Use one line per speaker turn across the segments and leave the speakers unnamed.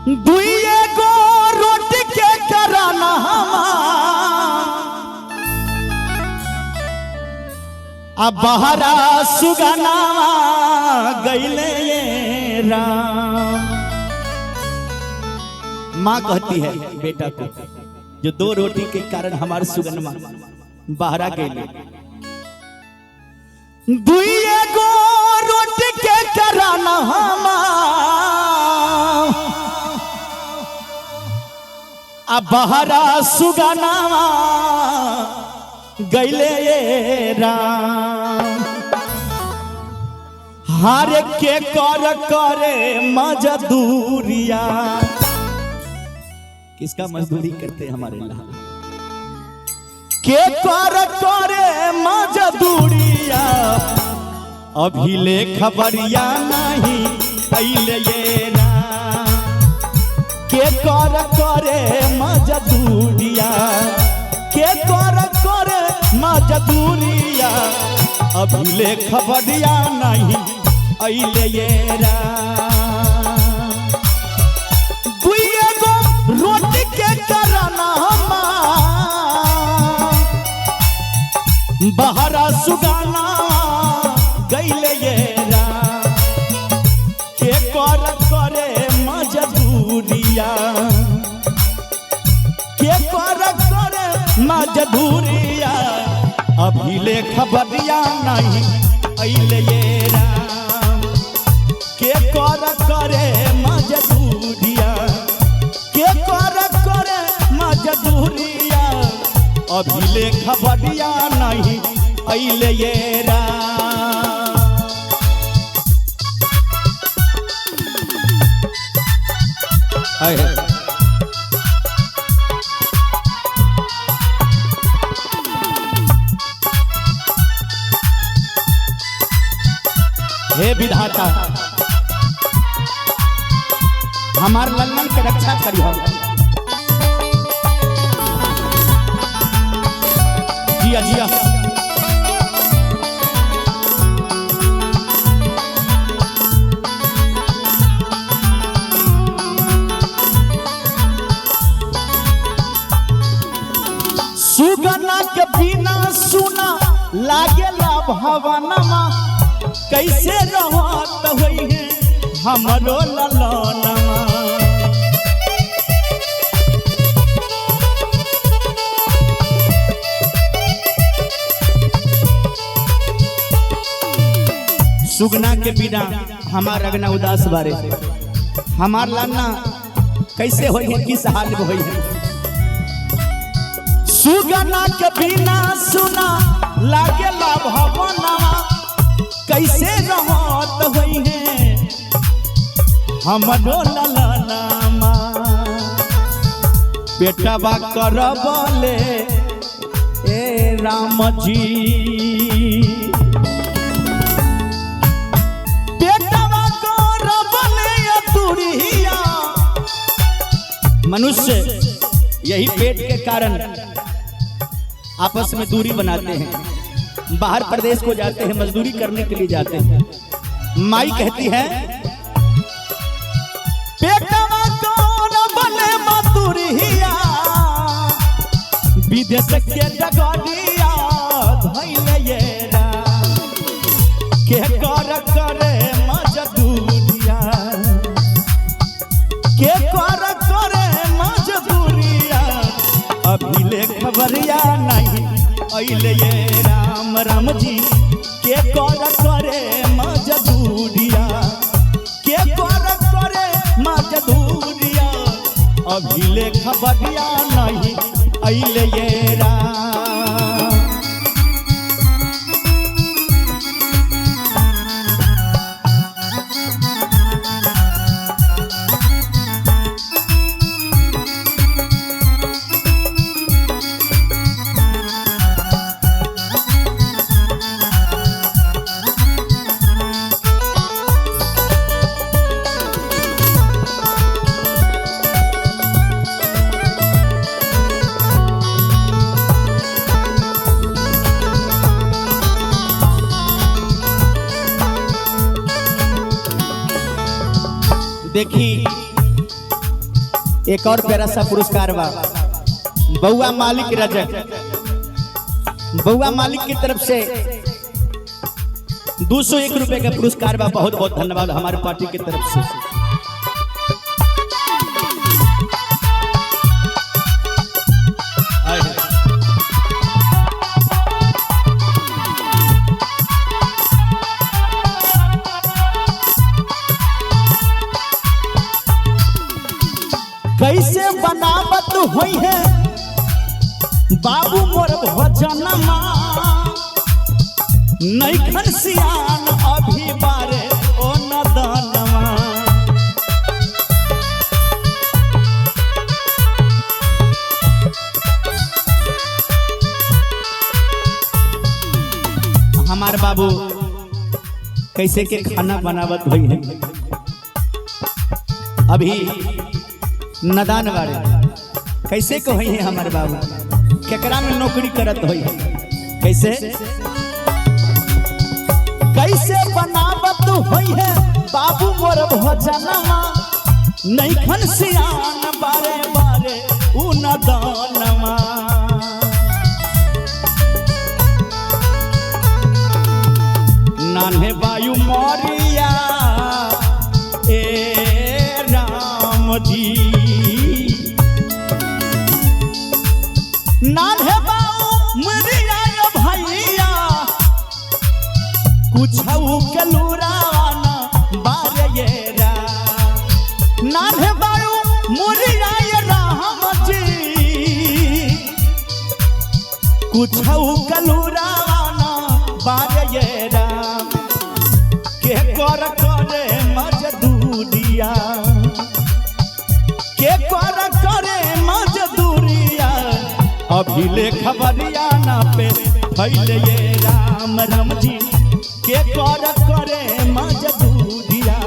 दुइये गो रोटी के कराना आ बहरा सुगनावा गईले ये राम। माँ कहती है बेटा को, जो दो रोटी के कारण हमारे सुगनमा बहरा गईले। दुइये गो रोटी के कराना आ बहरा सुगनावा गईले ये राम। हार के कर करे मजदूरिया, किसका मजदूरी करते हैं हमारे लाल? के कर करे मजदूरिया, अभी ले खबरिया नहीं अइले ये राम। के कर करे मजदूरिया, के कर करे मजदूरिया, अभी ले खबरिया नहीं अइले ये राम। दुइये गो रोटी के कराना बहरा सुगाना गईले ये राम। के कर करे मजदूरिया, के कर करे मजदूरिया, अभी ले खबरिया नहीं अइले ये राम। के कर करे मजदूरिया, के कर करे मजदूरिया, अभी ले खबरिया नहीं अइले ये राम। हाय हाय। हे विधाता, हमार लल्लन के रक्षा करिहो। जिया जिया। सुगना के बिना सुना लागेला भवनमा, कैसे रहत होई है हमरो ललनमा। सुगना के बिना हमार अगना उदास बारे, हमार लाना कैसे होई है, किस हाल में होई है। सुगना के बिना सुना लागेला भवनमा, कैसे रहत होई है हमरो ललनामा। बेटवा करबले ए राम जी, बेटवा करबले अतुरिया। मनुष्य यही पेट के कारण आपस में दूरी बनाते हैं, बाहर प्रदेश को जाते हैं, मजदूरी करने के लिए जाते हैं। माई कहती है पेटवा करबले मतुरिया, विदेश के डगरिया धइले ये राम। के कर करे मजदूरिया, के कर करे मजदूरिया, अभी ले खबरिया नहीं अइले ये राम। राम जी के कर करे मजदूरिया, के कर करे मजदूरिया, अभी ले खबरिया नहीं अइले ये राम। देखी एक और प्यारा सा पुरस्कार बा बउआ मालिक रजक, बउआ मालिक की तरफ से 201 रुपए का पुरस्कार बा। बहुत बहुत धन्यवाद हमारे पार्टी की तरफ से। कैसे बनावत हुई है बाबू मोर भजनमा, नैखन सियान अभी बारे ओ नदनमा। हमार बाबू कैसे के खाना बनावत हुई है, अभी नदान बारे कैसे को हुई है हमारे बाबू, केकरा में नौकरी करत हुई है, कैसे कैसे बनावत हुई है बाबू मोर भजनमा, नैखन सियान बारे बारे उ नदानमा। नान्हे वायु मोरिया ए राम जी, नान्हे बाऊ मरिया यो भैया, कुछ के लुराना बारे ये रा। नान्हे बाऊ मरिया ये राम जी, कुछ के लुराना बारे ये रा। के कर करे मजदूरिया, के कर करे मजदूरिया, अभी ले खबरिया ना पे फैले ये राम राम जी। के कर करे मजदूरिया,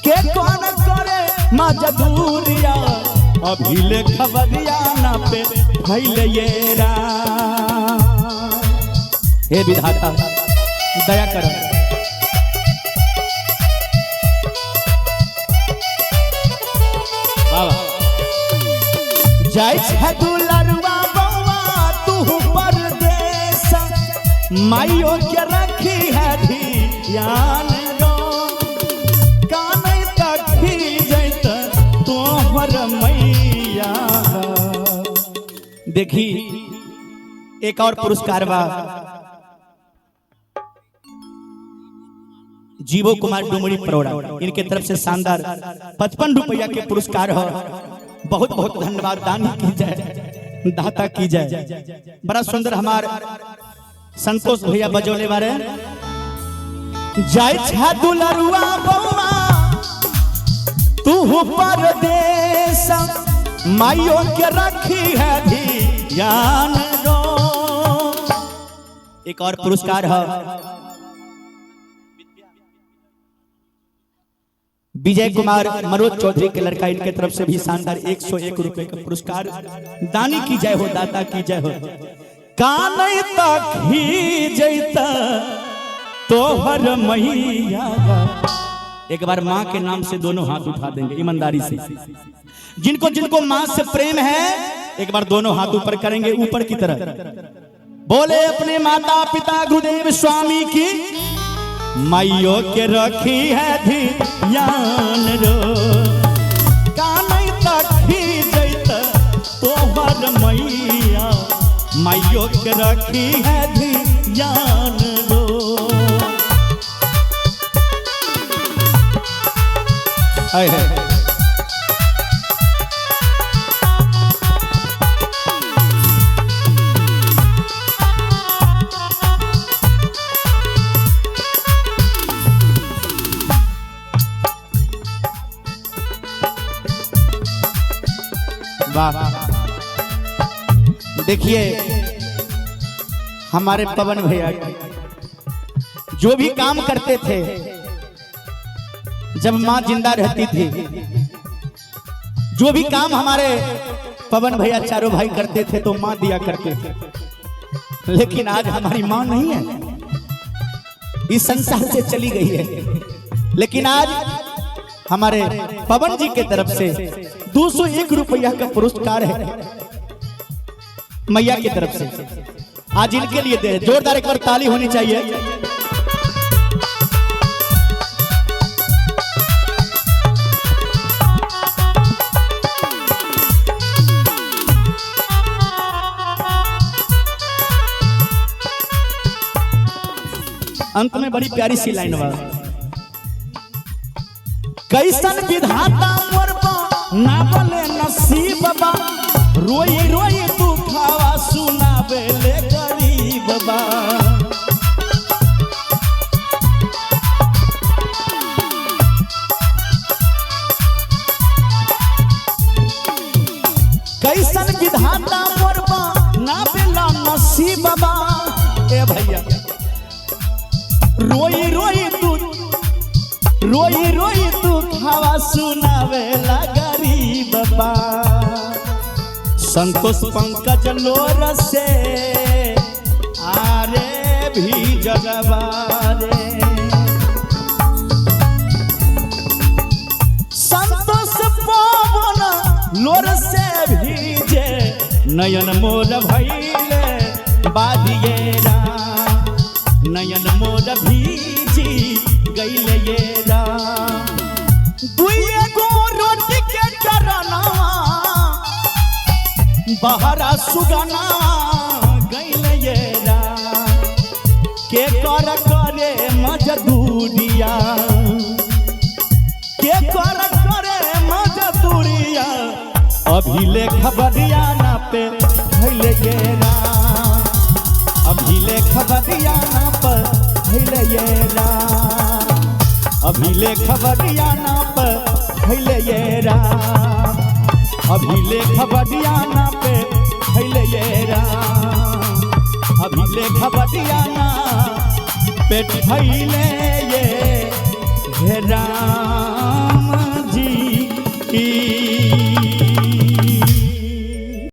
के कर करे मजदूरिया, अभी ले खबरिया ना पे फैले ये राम। हे विधाता दया कर। जाय छै दुलरुआ बौआ तू परदेस, माइयो के रखी है ध्यान रो, कानै तखी जैत तोहर मैया। देखी एक और पुरस्कार बा जीवो कुमार डुमरी परोड़ा, इनके तरफ से शानदार 55 रुपया के पुरस्कार हो। बहुत बहुत धन्यवाद। दान की जाए, दाता की जाए। बड़ा सुंदर हमार संतोष भैया बजौले बारे। जाय छा दुलरुआ बौआ तू परदेस, माइयो के रखी है ध्यान रो। एक और पुरस्कार है विजय कुमार मनोज चौधरी के लड़का, इनके तरफ से भी शानदार 101 रुपए का पुरस्कार। दानी की जय हो, दाता की जय हो। कानै तखी जैता तोहर मैया। एक बार माँ के नाम से दोनों हाथ उठा देंगे ईमानदारी से। जिनको जिनको माँ से प्रेम है एक बार दोनों हाथ ऊपर करेंगे, ऊपर की तरफ। बोले अपने माता पिता गुरुदेव स्वामी की, माइयो के रखी है ध्यान रो, कानै तखी जैत तोहर मैया, माइयो के रखी है ध्यान रो। वाह, देखिए हमारे पवन भैया जो भी काम करते थे जब माँ जिंदा रहती थी, जो भी काम हमारे पवन भैया चारों भाई करते थे तो माँ दिया करते थे। लेकिन आज हमारी माँ नहीं है, इस संसार से चली गई है। लेकिन आज हमारे पवन जी के तरफ से 201 रुपया का पुरस्कार है मैया की तरफ से, आज इनके लिए दे रहे। जोरदार एक बार ताली होनी चाहिए। अंत में बड़ी प्यारी सी लाइन बा। कैसन विधाता मोरबा ना बोले नसीब बा, रोई रोई दुखावा सुनावे ले गरीब बा। कैसन विधाता मोरबा ना बेला नसीब बा, ए भैया रोई रोई तू, रोई रोई तू खावा सुनावेला गरीब बा। संतोष पंकज लोर से आरे भी जगवारे, संतोष पवन लोर से भीजे नयन मोर भैले बाधिएरा, नयन मोर भीजी गईले ये राम। दुइये गो रोटी के चरनवा बहरा सुगना गईले ये राम। के कर करे मजदूरिया, के कर करे मजदूरिया, अभी ले खबरिया ना पे भइले ये राम। अभी ले खबरिया ना पर भइले ये राम। अभी ले खबरिया ना पर भइले ये राम। अभी ले खबरिया ना पे भइले ये राम। अभी ले खबरिया ना पे भइले ये राम।